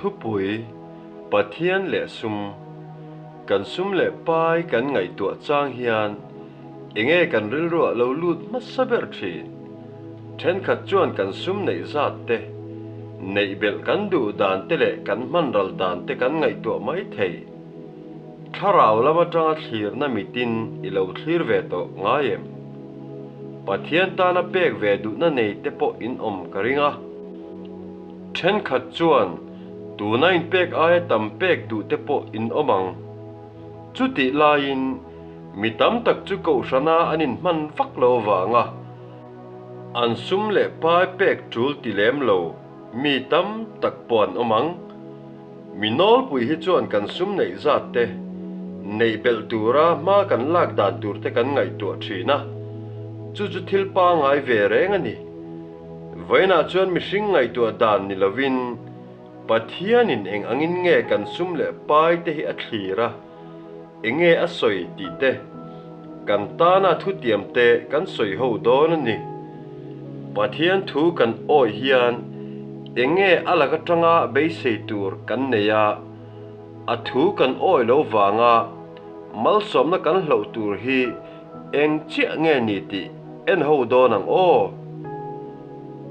Thupui, Pathian leh sum, Kan sum leh pai kan ngaihtuah chang hian enge kan rilruah lo lut hmasa ber thin? Thenkhat chuan kan sum neih zat te, neih belh kan duh dan te leh kan hman ral dan te kan ngaihtuah mai thei. Thlarau lam atanga thlirna mitin i lo thlir ve tawh ngai em? Pathian tana pek ve duhna nei te pawh in awm ka ring a. Thenkhat chuan tuna inpek aia tam pek duh te pawh in awm ang. Chutih laiin mi tam tak chu kohhrana an inhman vak lo vanga an sum leh pai pek tul ti lem lo mi tam tak pawh an awm ang. Mi nawlpui hi chuan kan sum neih zat te, neih belh tura hma kan lak dan tur te kan ngaihtuah thin a, chu chu thil pangngai ve reng a ni. Vawiinah chuan mihring ngaihtuah dan ni lovin Pathianin eng angin nge kan sum leh pai te hi a thlir a, enge a sawi tih te, kan tana thutiam te kan sawi ho dawn a ni. Pathian thu kan awih hian enge a lak atanga beisei tur kan nei a, a thu kan awih lo vanga malsawmna kan hloh tur hi eng chiah nge ni tih en ho dawn ang aw.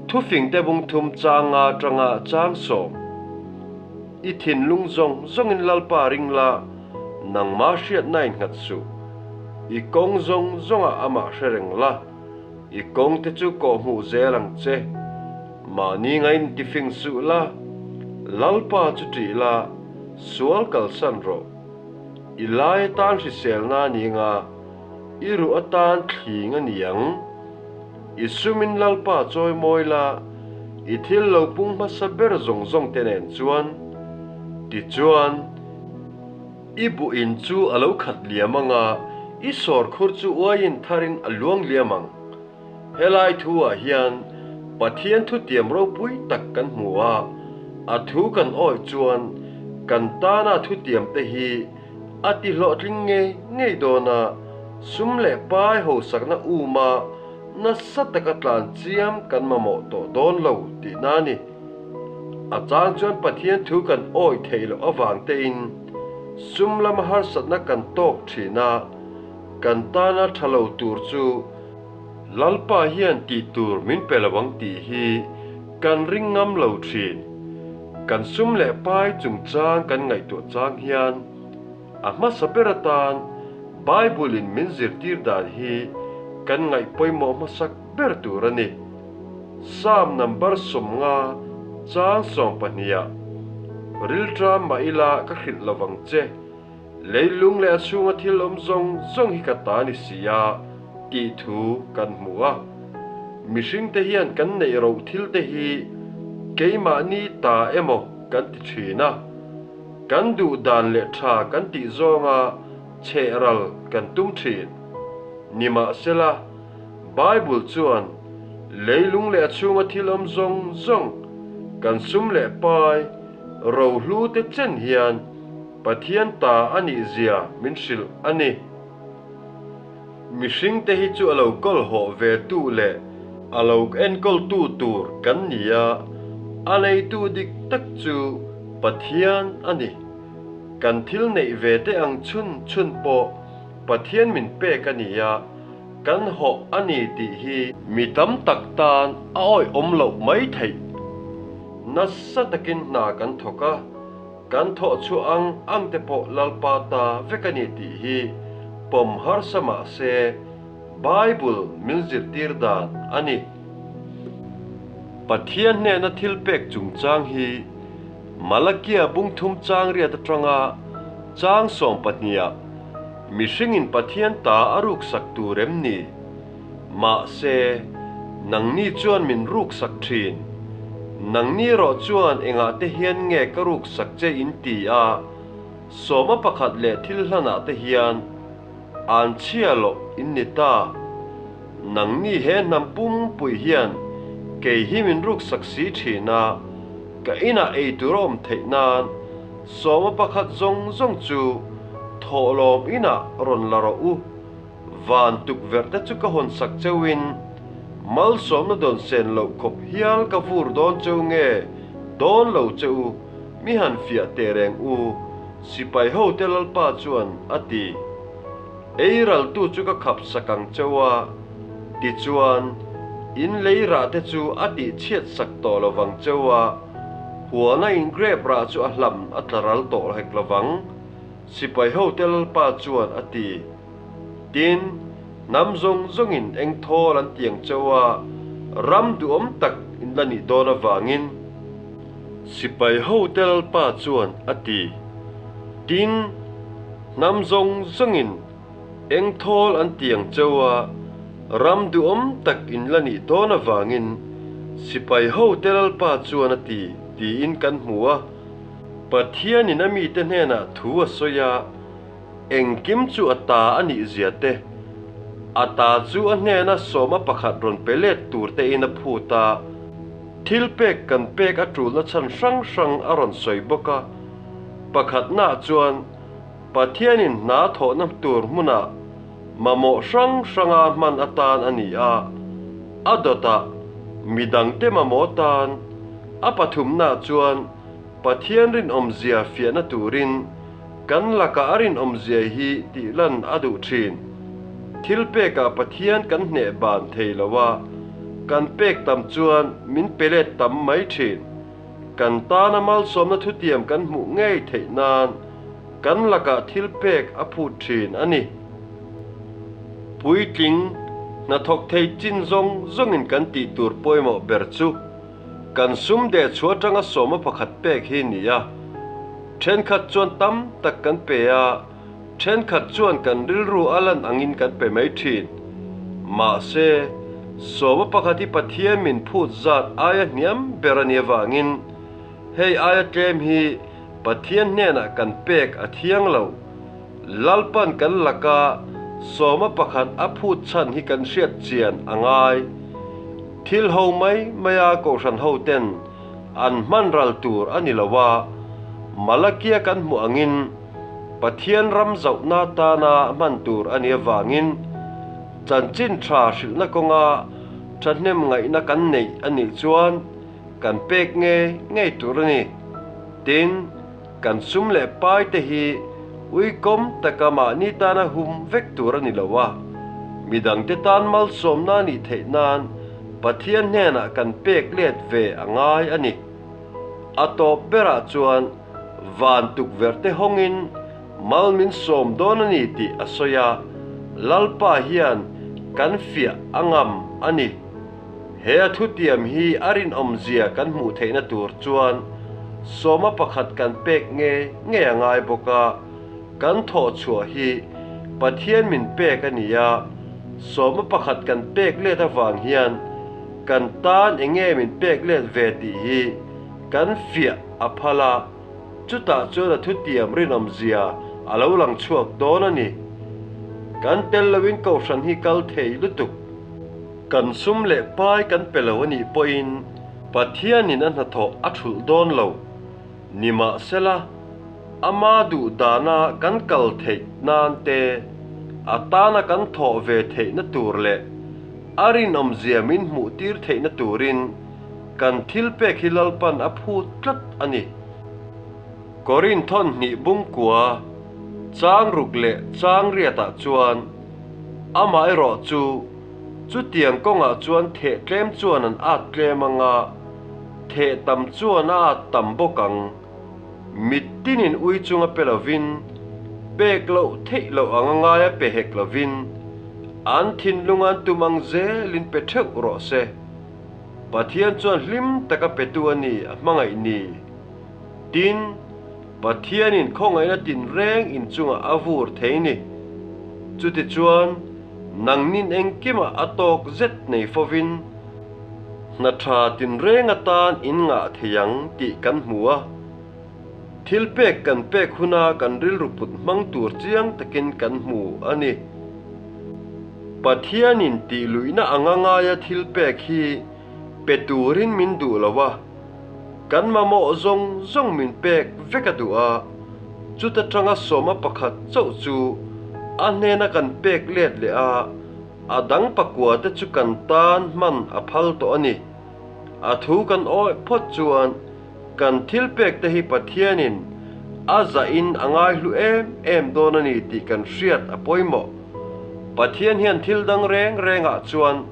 Thufingte bungthum changa atanga changsawm. I thinlung zawng zawngin Lalpa ring la, nangmah hriatna innghat suh. I kawng zawng zawngah amah hre reng la, i kawngte chu kawhhmuh zel ang che. Mahni ngain tifing suh la, Lalpa chu ṭih la, sual kalsan rawh. I lai atan hriselna a ni anga, i ruh atan thling a ni ang. I sumin Lalpa chawi mawi la, i thil lo pung hmasa ber zawng zawng te nen chuan. Tichuan, i buh in chu a lo khat liam ang a, i sawrkhur chu uaiin tharin a luang liam ang. Helai thu ah hian Pathian thutiam ropui tak kan hmu a, a thu kan awih chuan kan tana thutiam te hi A ti hlawhtling ngei ngei dawn a, sum leh pai hausakna uma nasa taka tlan chiam kan mamawh tawh dawn lo tihna a ni. A chang chuan Pathian thu kan awih theih loh avang tein sum lama harsatna kan tawk thin a, kan tana tha lo tur chu Lalpa hian tih tur min pe lo ang tih hi kan ring ngam lo thin. Kan sum leh pai chungchang kan ngaihtuah chang hian a hmasa ber atan Bible in min zirtir dan hi kan ngaih pawimawh hmasak ber tur a ni. Psalm number 50 chang 12 ah, Rilṭam mah ila ka hrilh lovang che. Leilung leh a chhunga thil awm zawng zawng hi ka ta ni si a, tih thu kan hmu a. Mihringte hian kan neih roh thil te hi keimahni ta emaw kan ti thin a. Kan duh dan leh tha kan tih zawnga chheh ral kan tum thin. Nimahsela, Bible chuan leilung leh a chhunga thil awm zawng zawng kan sum leh pai rohlu te chen hian Pathian ta a nih zia min hrilh a ni. Mihringte hi chu a lo kawl hawh ve tu leh a lo enkawl tu tur kan ni a, a neitu dik tak chu Pathian a ni. Kan thil neih ve te ang chhun chhun pawh Pathian min pek a ni a, kan hawh a ni tih hi mi tam tak tan a awihawm loh mai theih. Nasa takin hna kan thawk a. Kan thawh chhuah ang ang te pawh Lalpa ta vek a ni tih hi pawm harsa mah se Bible min zirtir dan a ni. Pathian hnena thil pek chungchang hi Malakia bungthum chang riat atanga chang 12 ah mihringin Pathian ta a ruksak tur em ni? Mahse, nangni chuan min ruksak thin. Nangni erawh chuan engah te hian nge ka ruksak che in ti a, sawma pakhat leh thil hlanah te hian an chhia loh in ni ta. Nangni he hnam pumpui hian kei hi min ruksak si thin a, ka inah ei tur a awm theih nan sawma pakhat zawng zawng chu thawhlawm inah rawn la rawh u. Van tukverh te chu ka hawn sak cheuhin malsawmna dawn sen loh khawp hial ka vur dawn cheu nge dawn lo che u? Mi han fiah teh reng u, sipai hote Lalpa chuan a ti. Ei raltu chu ka khap sak ang cheu a, tichuan, in lei rah te chu a tih chhiat sak tawh lo vang cheu a, huana in grep rah chu a hlam a tla ral tawh hek lo vang, sipai hote Lalpa chuan a ti. Tin, hnam zawng zawngin eng thawl an ti ang cheu a, ram duhawm tak in la nih dawn avangin. Sipai hote Lalpa chuan a ti. Tin, hnam zawng zawngin eng thawl an ti ang cheu a, ram duhawm tak in la nih dawn avangin sipai hote Lalpa chuan a ti, tiin kan hmu a. Pathianin a mite hnenah thu a sawi a. Engkim chu a ta a nih zia te, a ta chu a hnena sawma pakhat rawn pe let tur tein a phut a, thil pek kan pek a tulna chhan hrang hrang a rawn sawi bawk a. Pakhatnaah chuan Pathianin hna thawhna tur hmunah mamawh hrang hranga hman atan a ni a, a dawtah midangte mamawh tan, a pathumnaah chuan Pathian rinawmzia fiahna turin Kan lakah a rinawmzia hi tih lan a duh thin. Thil pekah Pathian kan hneh ban thei lo a, kan pek tam chuan min pe let tam mai thin. Kan tana malsawmna thutiam kan hmuh ngei theih nan kan lakah thil pek a phut thin a ni. Puitling, hnathawk thei chin zawng zawngin kan tih tur pawimawh ber chu Kan sum deh chhuah atanga sawma pakhat pek hi ni a, thenkhat chuan tam tak kan pe a, thenkhat chuan kan rilru a lan angin kan pe mai thin. Mahse, sawma pakhat hi Pathian min phut zat aia hniam ber a nih avangin hei aia tlem hi Pathian hnenah kan pek a thiang lo. Lalpan kan laka sawma pakhat a phut chhan hi kan hriat chian a ngai. Thil ho mai maia kohhran hoten an hman ral tur a ni lo a, Malakia kan hmuh angin Pathian ram zauhna tana hman tur a nih avangin chanchin tha hrilhna kawnga thahnem ngaihna kan neih a nih chuan kan pek ngei ngei tur a ni. Tin, kan sum leh pai te hi uikawm taka mahni tana hum vek tur a ni lo a, midangte tan malsawmna nih theih nan Pathian hnenah kan pek let ve a ngai a ni. A tawp berah chuan van tukverh te hawngin mal min sawm dawn a ni tih a sawi a, Lalpa hian kan fiah a ngam a ni. He a thutiam hi a rinawmzia kan hmuh theihna tur chuan sawma pakhat kan pek nge ngei a ngai bawk a, kan thawh chhuah hi Pathian min pek a ni a, sawma pakhat kan pek let avang hian kan tan enge min pek let ve tih hi kan fiah a phal a, chutah chuan a thutiam rinawmzia a lo lang chhuak dawn a ni. Kan tel loin kohhran hi kal thei lutuk. Kan sum leh pai kan pe lo a nih pawhin Pathianin a hnathawh a thulh dawn lo. Nimahsela, ama duh dana kan kal theih nan te, a tana kan thawh ve theihna tur leh a rinawmzia min hmuh tir theihna turin kan thil pek hi Lalpan a phut tlat a ni. Korinthon hnih bungkua chang ruk leh chang riatah chuan Amaherawh chu, chutiang kawngah chuan theh tlem chuan an at tlem ang a, theh tam chuan a at tam bawk ang. Mittinin ui chunga pe lovin, pek loh theih loh ang a ngaia pe hek lovin, an thinlung an tum ang zelin pe theuh rawh se. Pathian chuan hlim taka petu a ni a hmangaih ni. Tin, Pathianin khawngaihna tinreng inchungah a vur thei ni. Chutichuan, nangnin engkimah a tawk zet nei fovin, hna tha tinreng atan in ngah thei ang tih kan hmu a. Thil pek kan pek huna kan rilru put hmang tur chiang takin kan hmu a ni. Pathianin tih luihna anga ngaia thil pek hi pe turin min duh lo a. Kan mamawh zawng zawng min pek vek a duh a, chuta tanga sawma pakhat chauh chu a hnena kan pek let leh a, a dang pakua te chu kan tan hman a phal tawh a ni. A thu kan awih phawt chuan Kan thilpek te hi Pathianin a zahin a ngaihlu em em dawn a ni tih kan hriat a pawimawh. Pathian hian thil dang reng rengah chuan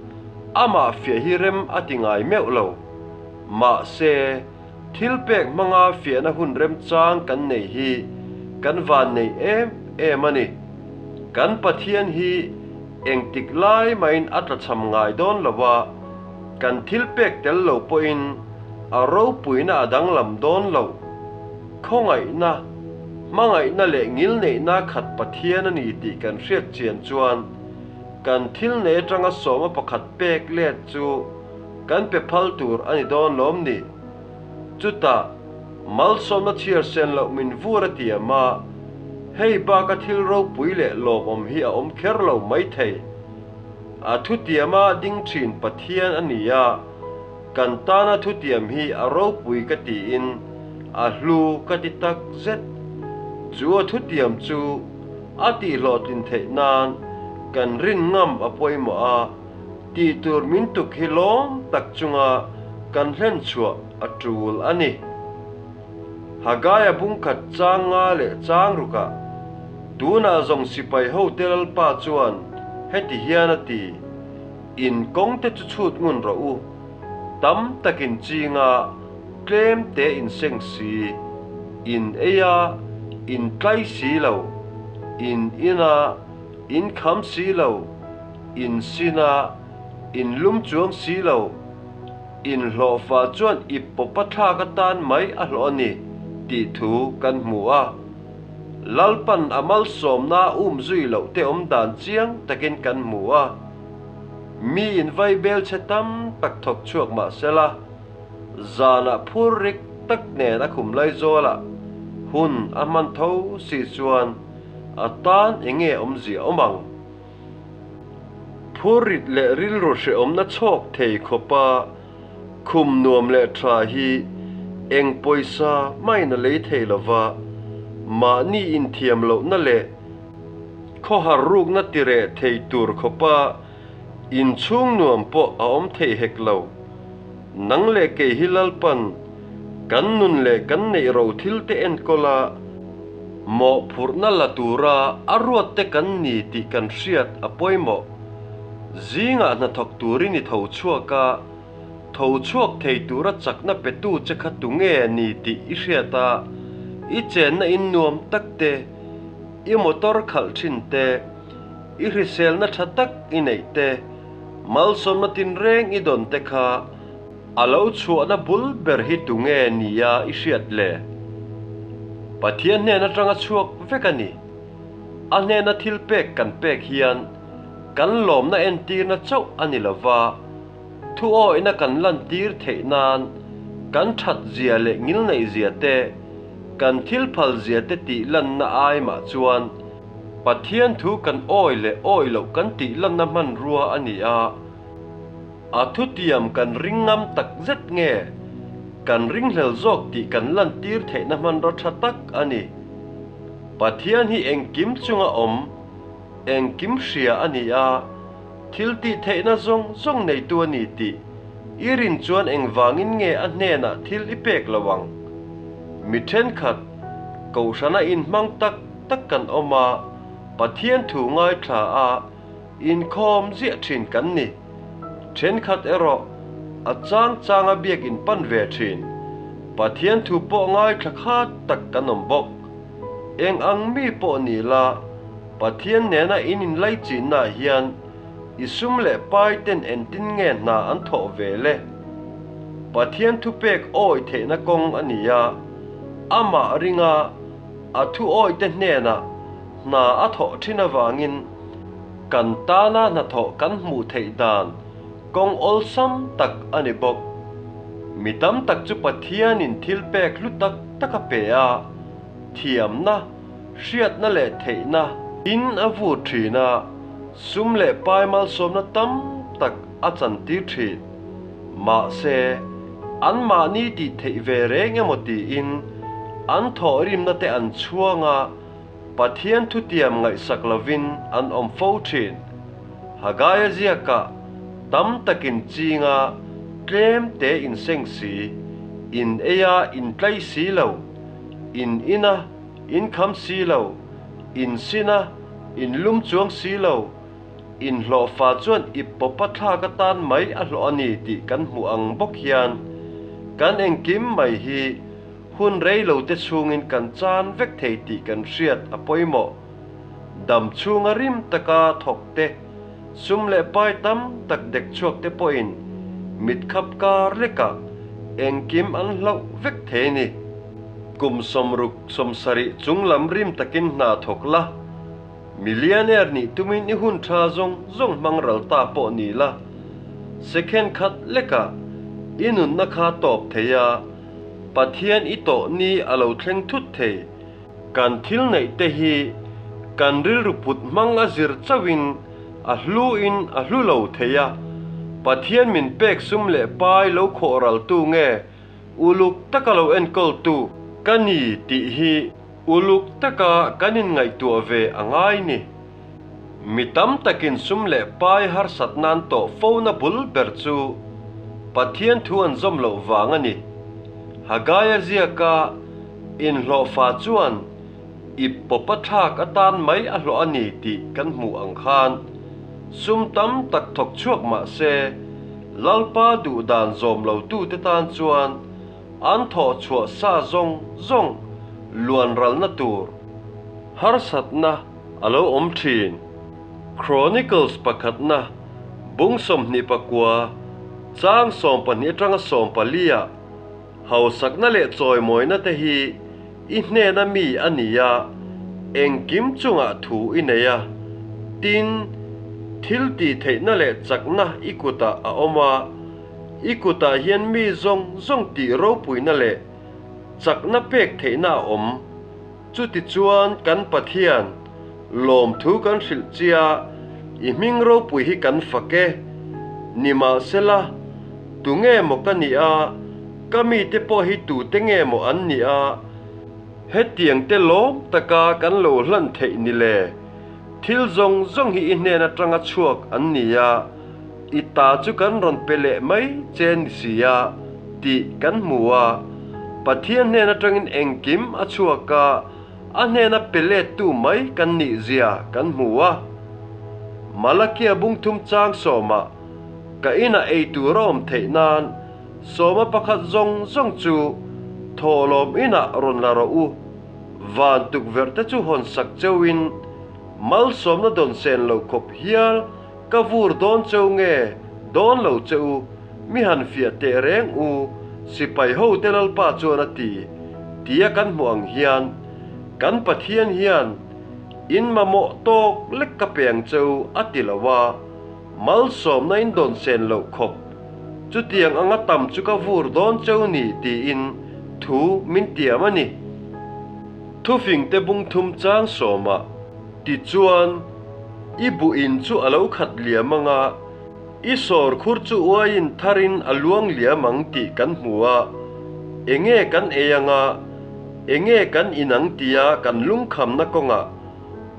amah fiah hi rem a ti ngai meuh lo. Mahse, thilpek hmanga fiahna hun remchang kan nei hi kan van nei em em a ni. Kan Pathian hi engtik lai mahin a tlachham ngai dawn lo a, kan thilpek tel lo pawhin a ropuina a danglam dawn lo. Khawngaihna, hmangaihna leh ngilneihna khat Pathian a ni tih kan hriat chian chuan kan thil nei atanga sawma pakhat pek let chu kan pe phal tur a ni dawn lawm ni? Chutah, malsawmna chhiar sen loh min vur a tiam a, hei baka thil ropui leh lawmawm hi a awm kher lo maithei. A thutiama ding thin Pathian a ni a, kan tana thutiam hi a ropui ka tiin a hlu ka ti tak zet. Chu a thutiam chu a tihhlawhtlin theih nan kan rin ngam a pawimawh a, Tih tur min tuk hi lawm tak chunga kan hlen chhuah a tul a ni. Hagaia bungkhat chang nga leh chang rukah tunah zawng sipai hote Lalpa chuan heti hian a ti, In kawngte chu chhut ngun rawh u, tam takin chinga tlem te in seng si, in ei a, in tlai si lo, in in a, in kham si lo, In sina in lum chuang si lo, in hlawhfa chuan ip pawpa thlak atan mai a hlawh a ni tih thu kan hmu a. Lalpan a malsawmna um zui loh te awm dan chiang takin kan hmu a. Mi in vaibel chhe tam tak thawk chhuak mah sela, zanah phur rik tak nen a khum laizawlah hun a hman tho si chuan a tan enge awmzia awm ang? Phurrit leh rilru hrehawmna chhawk thei khawpa khum nuam leh tha hi eng pawisa hmain a lei thei lova, mahni inthiam lohna leh khawhar rukna tireh thei tur khawpa inchhung nuam pawh a awm thei hek lo. Nang leh kei hi Lalpan kan nun leh kan neih ro thil te enkawl a, mawhphurhna la tura a ruat te kan ni tih kan hriat a pawimawh. Zingah hnathawk turin i tho chhuak a, tho chhuak thei tura chakna petu che kha tunge ni tih i hriat a, i chenna in nuam tak te, i motor khalh thin te, i hriselna tha tak i neih te, Malsawmna tinreng i dawn te kha a lo chhuahna bul ber hi tunge nia i hriat le? Pathian hnen atanga chhuak vek a ni. A hnena thil pek kan pek hian kan lawmna entirna chauh a ni lova, thuawihna kan lantir theih nan kan that zia leh ngilneih zia te, kan thil phal zia te tih lanna ai mah chuan Pathian thu kan awi leh awi loh kan tih lanna hmanrua a ni a, a thutiam kan ring ngam tak zet nge kan ringhlel zawk tih kan lantir theihna hmanraw tha tak a ni. Pathian hi engkim chunga awm, engkim hria a ni a, thil tih theihna zawng zawng neitu a ni tih i rin chuan engvangin nge a hnenah thil i pek lo ang? Mi thenkhat, Kohhrana inhmang tak tak kan awm a, Pathian thu ngaithla a, inkhawm ziah thin kan ni. Thenkhat erawh a chang changa biakin pan ve thin, Pathian thu pawh ngaithla khat tak kan awm bawk. Eng ang mi pawh ni la, Pathian nena in inlaichinnaah hian i sum leh pai ten entin nge hna an thawh ve le? Pathian thupek awi theihna kawng a ni a, amah ringa A thu awite hnenah hna a thawh thin avangin kan tana hnathawh kan hmuh theih dan kawng awlsam tak a ni bawk. Mi tam tak chu Pathianin thil pek hlu tak tak a pe a, thiamna, hriatna leh theihna in a vur thin a, sum leh pai malsawmna tam tak a chantir thin. Mahse, anmahni tih theih ve reng emaw tiin an thawhrimna te an chhuang a, Pathian thutiam ngaihsak lovin an awm fo thin. Hagaia ziakah tam takin chinga tlem te inseng si. In ei a, in tlai si lo, in in a, in kham si lo, in sin a, in lum chuang si lo, in hlawhfa chuan ip pawpa thlak atan mai a hlawh a ni tih kan hmuh ang bawk hian kan engkim mai hi hun rei lo te chhungin kan chan vek thei tih kan hriat a pawimawh. Dam chhunga rim taka thawk te, sum leh pai tam tak dek chhuak te pawhin mit khap kar lekah engkim an hlauh vek thei a ni. Kum 60 70 chung lam rim takin hna thawk la, Millionaire nih tumin i hun tha zawng zawng hmang ral ta pawh ni la, second khat lekah i nunna kha tawp thei a, Pathian i tawh ni a lo thleng thut thei. Kan thil neih te hi kan rilru put hmang a zir chauhin a hlu in a hlu lo thei a, Pathian min pek sum leh pai lo khawh raltu nge uluk taka lo enkawltu ka ni tih hi Uluk taka kan inngaihtuah ve a ngai ni. Mi tam takin sum leh pai harsat nan tawh fona bul ber chu Pathian thu an zawm loh vang a ni. Hagaia ziaka inhlawhfa chuan ip pawpa thlak atan mai a hlawh a ni tih kan hmuh ang khan sum tam tak thawk chhuak mah se Lalpa duhdan zawm lotute tan chuan An thawh chhuah sa zawng zawng luan ralna tur harsatna a lo awm thin. Chronicles pakhatna bung 29 chang 12 atanga 14 ah hausakna leh chawimawina te hi i hnena mi a ni a, engkim chungah thu i nei a, tin, thil tih theihna leh chakna i kutah a awm a, I kutah hian mi zawng zawng tih ropuina leh chakna pek theihna a awm. Chutichuan kan Pathian, lawmthu kan hrilh chia, i hming ropui hi kan fak e. Nimahsela, tunge maw ka nih a, ka mite pawh hi tute nge maw an nih a, hetiang te lawm taka kan lo hlan theih ni le? Thil zawng zawng hi i hnen atanga chhuak an ni a. I ta chu kan rawn pe leh mai che ni si a, tih kan hmu a. Pathian hnen atangin engkim a chhuak a, a hnena pe lettu mai kan nih zia kan hmu a. Malakia bungthum chang sawmah, Ka inah ei tur a awm theih nan sawma pakhat zawng zawng chu thawhlawm inah rawn la rawh u, van tukverh te chu hawn sak cheuhin malsawmna dawn sen lo khawp hial Ka vur dawn cheu nge dawn lo che u, mi han fiah teh reng u, sipai ho te Lalpa chuan a ti, tia kan hmuh ang hian, kan Pathian hian in mamawh tawk lek ka pe ang cheu a ti lo a, malsawmna in dawn sen loh khawp, chutiang anga tam chu ka vur dawn cheu ni tiin thu min tiam a ni. Thufingte bungthum chang sawmah. Tichuan, i buh in chu a lo khat liam ang a, i sawr khur chu uaiin tharin a luang liam ang tih kan hmu a, enge kan ei ang a, enge kan in ang tia kan lungkhamna kawngah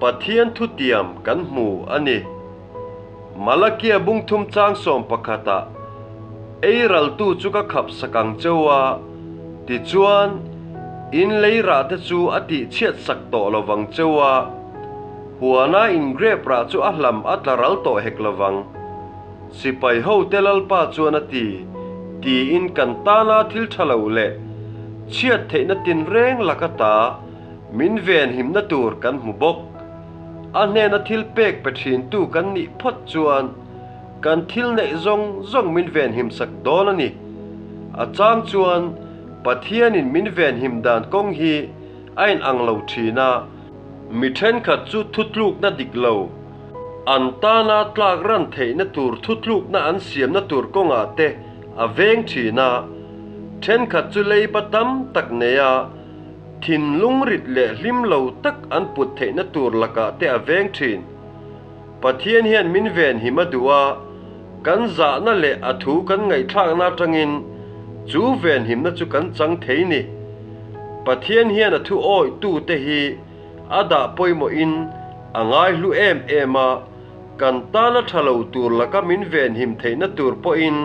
Pathian thutiam kan hmu a ni. Malakia bungthum chang 11ah, Ei raltu chu ka khap sak ang cheu a, tichuan, in lei rah te chu a tih chhiat sak tawh lo vang cheu a, huana in grep rah chu a hlam a tla ral tawh hek lo vang. Sipai ho te Lalpa chuan a ti, tiin kan tana thil tha lo leh chhiat theihna tinreng laka ta min venhimna tur kan hmu bawk. A hnena thil pek pe thintu kan nih phawt chuan kan thil neih zawng zawng min venhim sak dawn a ni. A chang chuan Pathianin min venhim dan kawng hi a inang lo thin a, mi thenkhat chu thutlukna dik lo, an tana tlak ran theihna tur thutlukna an siamna tur kawngah te a veng thin a, thenkhat chu leiba tam tak nei a, Thinlung rit leh hlim lo tak an put theihna tur lakah te a veng thin. Pathian hian min venhim a duh a, kan zahna leh a thu kan ngaihthlakna atangin chu venhimna chu kan chang thei ni. Pathian hian a thu awihtute hi a dah pawimawhin a ngaihlu em em a, kan tana tha lo tur laka min venhim theihna tur pawhin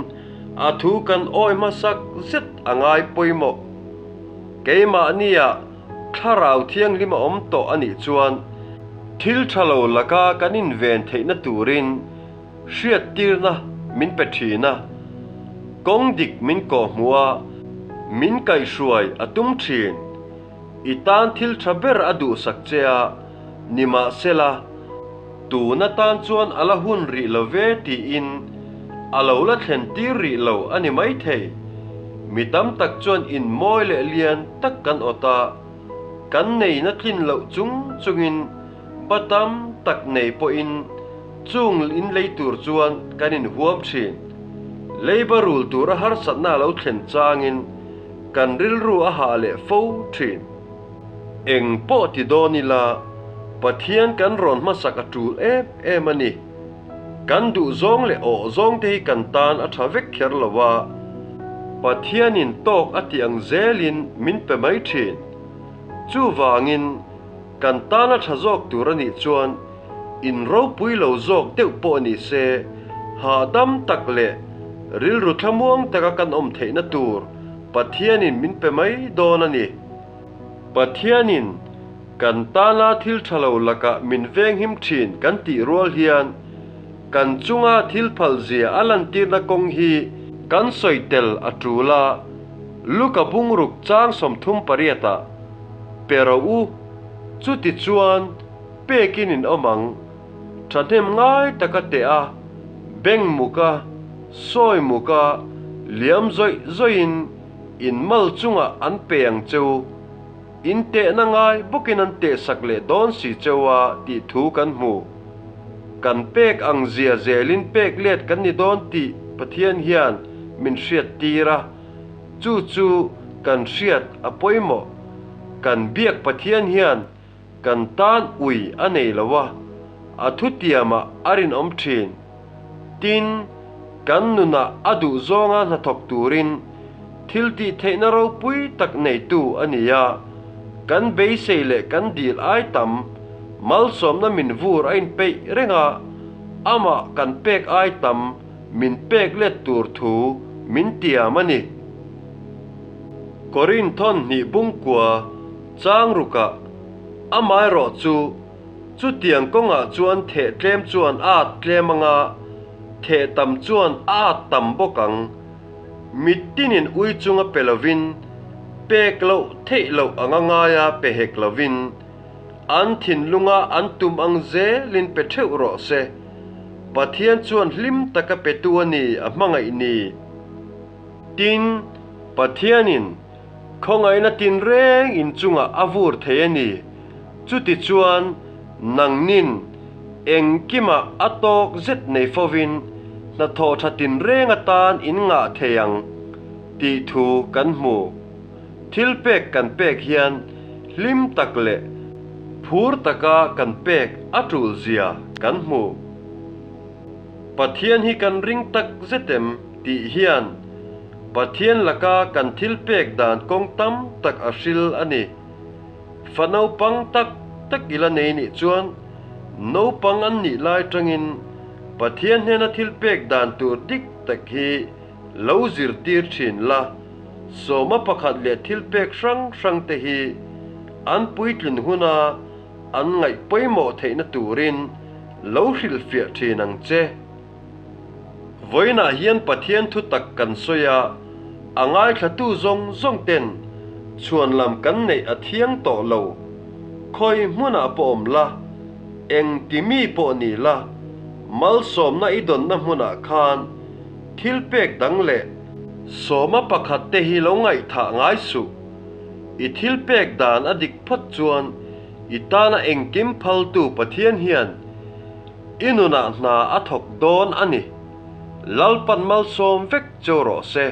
A thu kan awi hmasak zet a ngai pawimawh. Keimahnia Thlarau Thianghlim a awm tawh a nih chuan thil tha lo laka kan inven theihna turin hriattirna min pe thin a, kawng dik min kawhhmuh a, min kaihhruai a tum thin. I tan thil tha ber a duhsak che a, nimahsela, tun atan chuan a la hun rih lo ve tiin a lo la thlen tir rih lo a ni maithei. Mi tam tak chuan in mawi leh lian tak kan awt a, kan neina tlin loh chung chungin ba tam tak nei pawhin chung in lei tur chuan kan inhuam thin. Leiba rul tura harsatna a lo thlen changin kan rilru a hah leh fo thin. Eng pawh ti dawn ila, Pathian kan rawn hmasak a tul em em a ni. Kan duh zawng leh awh zawng te hi kan tan a tha vek kher lo a, Pathianin tawk a tih ang zelin min pe mai thin. Chuvangin, kan tan a tha zawk tur a nih chuan in ropui lo zawk deuh pawh ni se, hahdam tak leh rilru thlamuang taka kan awm theihna tur Pathianin min pe mai dawn a ni. Pathianin kan tana thil tha lo lakah min venghim thin kan tih rual hian kan chunga thil phal zia a lantirna kawng hi kan sawi tel a tul a, Luka bungruk chang 38 ah pe rawh u, chuti chuan pekin in awm ang, thahnem ngai taka teh a, beng muk a, sawi muk a, liam zawih zawihin in mal chungah an pe ang che u, in tehna ngai bawkin an tehsak leh dawn si che u a tih thu kan hmu. Kan pek ang zia zelin pek let kan ni dawn tih Pathian hian min hriat tir a, chu chu kan hriat a pawimawh. Kan biak Pathian hian Kan tan ui a nei lo a, a thutiamah a rinawm thin. Tin, kan nunah a duh zawnga hnathawk turin thil tih theihna ropui tak neitu a ni a, kan beisei leh kan dil ai tam malsawmna min vur a inpeih reng a, amah kan pek ai tam min pek let tur thu min tiam a ni. Korinthon hnih bungkua Chang rukah, amaherawh chu, chutiang kawngah chuan theh tlem chuan a at tlem ang a, theh tam chuan a at tam bawk ang. Mittinin ui chunga pe lovin, pek loh theih loh anga ngaia pe hek lovin, an thinlunga an tum ang zelin pe theuh rawh se. Pathian chuan hlim taka petu a ni a hmangaih ni. Tin, Pathianin khawngaihna tinreng inchungah a vur thei a ni. Chutichuan, nangnin engkimah a tawk zet nei fovin hnathawh tha tinreng atan in ngah thei ang tih thu kan hmu. Thil pek kan pek hian hlim tak leh phur taka kan pek a tul zia kan hmu. Pathian hi kan ring tak zet em tih hian Pathian laka kan thil pek dan kawng tam tak a hril a ni. Fa naupang tak tak ila nei nih chuan naupang an nih lai tangin Pathian hnena thil pek dan tur dik tak hi lo zirtir thin la, sawma pakhat leh thil pek hrang hrang te hi an puitlin huna an ngaih pawimawh theihna turin lo hrilhfiah thin ang che. Vawiinah hian Pathian thu tak kan sawi a, a ngaithlatu zawng zawng ten chhuan lam kan neih a thiang tawh lo. Khawi hmunah pawh awm la, eng ti mi pawh ni la, malsawmna i dawnna hmunah khan thil pek dang leh sawma pakhat te hi lo ngaihthah ngai suh. I thil pek dan a dik phawt chuan i tana engkim phaltu Pathian hian I nunah hna a thawk dawn a ni. Lalpan malsawm vek cheu rawh se.